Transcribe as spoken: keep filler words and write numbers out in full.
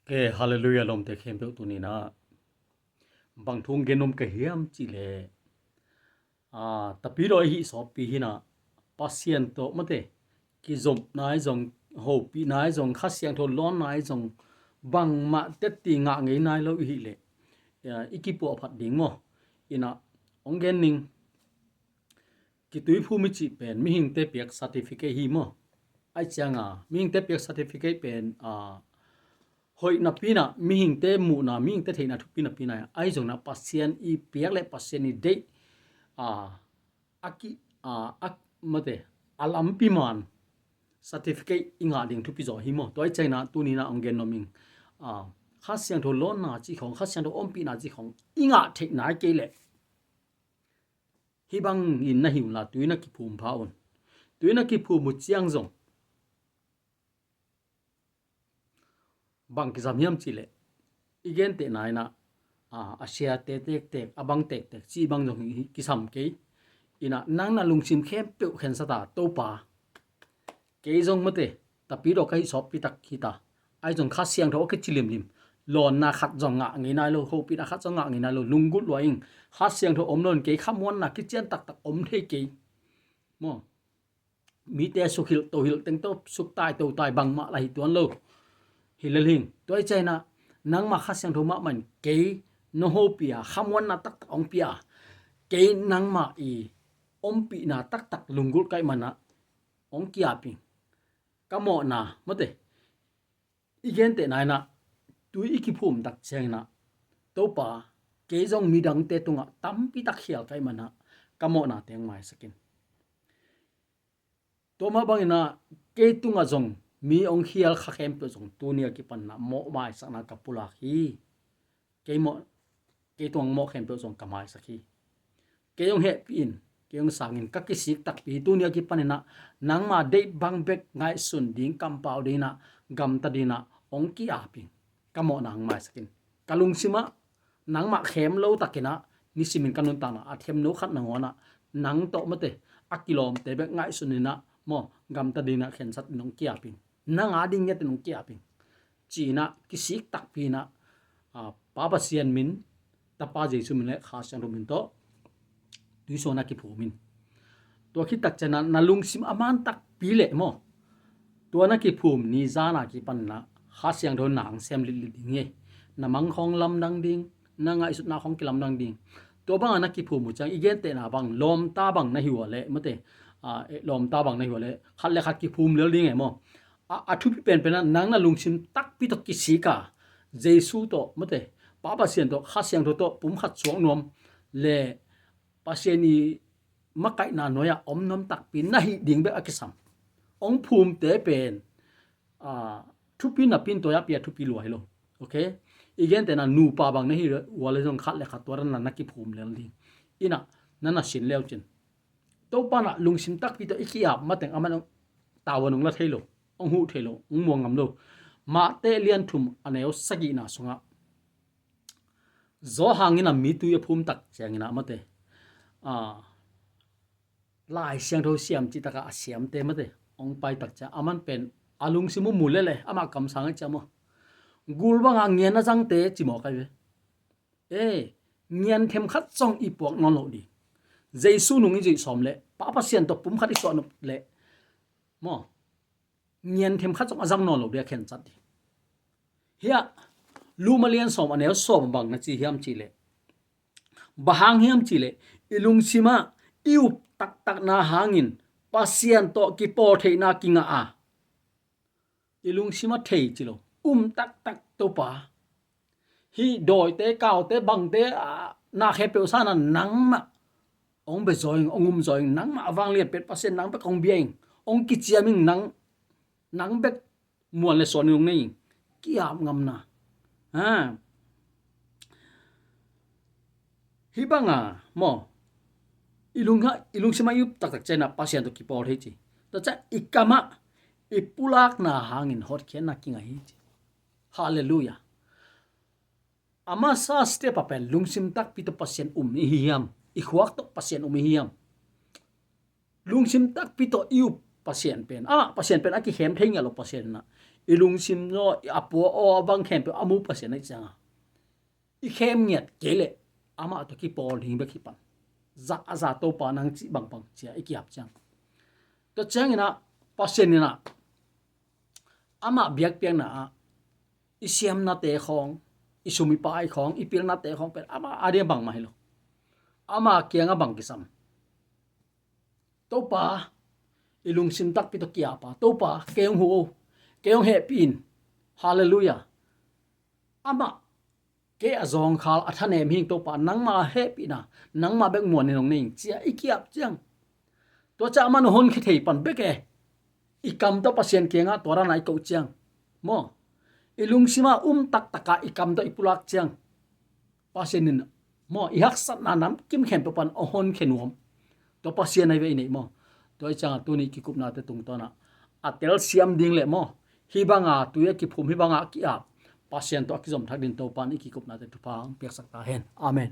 Ke, halleluiah, lawmte khempeuh, tuni-in ah bang thu hong gen nuam ka hiam cih leh, a, tapidaw i hih sawtpi hi-in ah, Pasian tawh, mate, kizopna ahi zong, hopihna ahi zong, Kha Siangtho lawnna ahi zong, bangmah tetti ngah ngei nai lo i hih leh, a, i kipuahphat ding maw. In ah hong gen ning. Kituiphum i cih pen mihingte piak certificate hi maw. Ahih ciangin mihingte piak certificate pen, a, hoih napi-in ah, mihingte muhna, mihingte theihna thupi napi-in ah, ahi zongin ah Pasian i piak leh Pasian i deih, a, a ki, a, a, mate, a lampi man certificate i ngah ding thupi zaw hi maw. Tua ahih ciangin ah tuni-in ah hong gen nuam ing. A, Kha Siangtho lawnna cih khawng, Kha Siangtho ompihna cih khawng i ngah theih nai kei leh, hih bangin na hi unla, tui na kiphum pha un. Tui na kiphum uh ciang zong bang kisam hiam cih leh, i gentehna in ah, a, a siate tektek, a bang tektek cih bang zong hi, kisam kei. In ah nang na lungsim khempeuh khensat a, Topa, kei zong, mate, tapidaw ka hih sawtpi tak hi ta. Ahi zong Kha Siangtho a kici limlim. Lawnna khat zong ngah ngei nai lo, hopihna khat zong ngah ngei nai lo, lunggulh lua ing. Kha Siangtho om lo-in kei khamuanna kician taktak om thei kei maw. Mite sukhilh, tohilh teng tawh suktai totai bangmah lah hi tuan lo. Hi lel hing. Tua ahih ciangin ah nangmah Kha Siangtho mahmah in kei na hopih a, khamuanna taktak hong pia a, kei nangmah i ompihna taktak lunggulh ka hih manin ah hong ki-ap ing. Ka mawhna, mate, i gentehna in ah, tui i kiphum tak ciangin ah, Topa, kei zong midangte tungah tampi tak khial ka hih manin ah, ka mawhnate hong maisak in. Tua mah bangin ah, kei tungah zong mi hong khial kha khempeuh zong tuni a kipanin ah mawh maisakna ka pulak hi. Kei mawh, kei tungah mawh khempeuh zong ka maisak hi. Kei hong hehpih in, kei hong sang in, ka kisik takpi hi. Tuni a kipanin ah nangma deih bang bek ngaihsun ding, kampau ding in ah, gamta ding in ah hong ki-ap ing. Ka mawhna hong maisak in. Ka lungsim ah nangmah khem lo takin ah, nisimin ka nuntakna a themno khat nangawn ah, nang tawh, mate, a kilawmte bek ngaihsun in ah maw, gamta ding in ah khensat in hong ki-ap ing. Nang a ding ngiat in hong ki-ap ing, ci-in ah kisik takpi in ah, a, Pa Pasian min, Tapa Jesu min leh Kha Siangtho min tawh tuisuang na kiphum in. Tua khit tak ciangin ah na lungsim a man takpi leh maw, tua na kiphum ni zan a kipanin ah Kha Siangtho in na hong sem litlit ding hi. Na mang khawng lamdang ding, na ngaihsutna khawng kilamdang ding. Tua bangin na kiphum uh ciang, i gentehna bang, lawmta bang na hi uh leh, mate, a, eh, lawmta bang na hi uh leh, khat leh khat kiphum lel ding e maw. A, a thupi penpen ah nang na lungsim takpi tawh kisik a, Jesu tawh, mate, Pa Pasian tawh, Kha Siangtho tawh pumkhat suak nuam leh Pasian i makaihna nuai-ah om nuam takpi na hih ding bek a kisam. Hong phumte pen, a, thupi napi-in tua-ah pia thupi lua hi lo. Ok? I gentehna nupa bang na hi uh leh zong khat leh khat tua dan a na kiphum lel ding. In ah na na sin leu cin, Topa in ah lungsim takpi tawh i ki-ap mateng aman tavuan hong la thei lo, hong huh thei lo, hong muang ngam lo. Mate lian thum a neu sagihna sungah, Johan in ah mi tui a phum tak ciangin ah, mate, a, Lai Siangtho siam cih tak a a siamte, mate, hong pai tak ciang, aman pen a lungsim uh mu lel e, amah kamsang a ciam aw. Gul bang a ngian a zangte ci mawk ahi ve. E, ngian themkhat zong i puak nawn loh ding. Jesu nung i zuih sawm leh, Pa Pasian tawh pumkhat i suah nop leh, maw, ngian themkhat zong a zang nawn loh ding a khensat ding. Hiah, Luk a lian sawm a neu sawm bang na ci hiam cih leh, bang hang hiam cih leh, i lungsim ah i up taktakna hangin Pasian tawh kipawl theihna kingah a, i lungsim ah thei ci lo, um taktak Topa, hih dawite, kaute, bangte, a, na khempeuh sangin ah nangmah hong bia zaw ing, hong um zaw ing, nangmah a vanglian pet Pasian, nang bek hong bia ing, hong kiciam ing, nang, nang bek muan leh suan in hong nei ing. Ki-ap ngamna. Ha. Hih bang a, maw, i lung ha, i lungsim ah i up taktak ciangin ah Pasian tawh kipawl thei ci. Tua ciang i kam ah i pulakna hangin hotkhiatna kingah hi ci. Halleluiah. A masa step ah pen lungsim takpi tawh Pasian um i hi hiam? I khuak tawh Pasian um i hi hiam? Lungsim takpi tawh i up Pasian pen, a, Pasian pen a kikhem thei ngiat lo Pasian in ah, i lungsim zaw, i a pua aw a bang khempeuh a mu Pasian ahih cianga i khem ngiat kei leh amah tawh kipawl ding bek hi pan. Za a za Topa nang cih bangbang cia i kiap ciang. Tua cianginah Pasian inah amah biakpiakna ah i siamnate khawng, i sum i paai khawng, i pilnate khawng pen amah a dia bangmah hi lo. Amah kianga bang kisam. Topa, i lungsim takpi tawh kiapa. Topa, kei hong huh o, kei hong hehpih in. Halleluiah. Amah kei a zawngkhal a thanem hing Topa, nangma hehpihna, nangma bek muan in hong nei ing cia i kiap ciang. Tua ciah amah na honkhia thei pan bek e. I kam tawh Pasian kiangah tua dana i koh ciang maw, i lungsima um taktaka i kam tawh i pulak ciang, Pasian in maw, i haksatna namkim khempeuh pan a honkhia nuam. Tua Pasian ahi ve i neih maw. Tua i cianga tuni kikupnate tungtawnah a telsiam ding leh maw, hih banga tui a kiphum, hih banga a ki-ap, Pasian tawh a kizom thak din Topan i kikupnate thupha hong piaksak ta hen. Amen.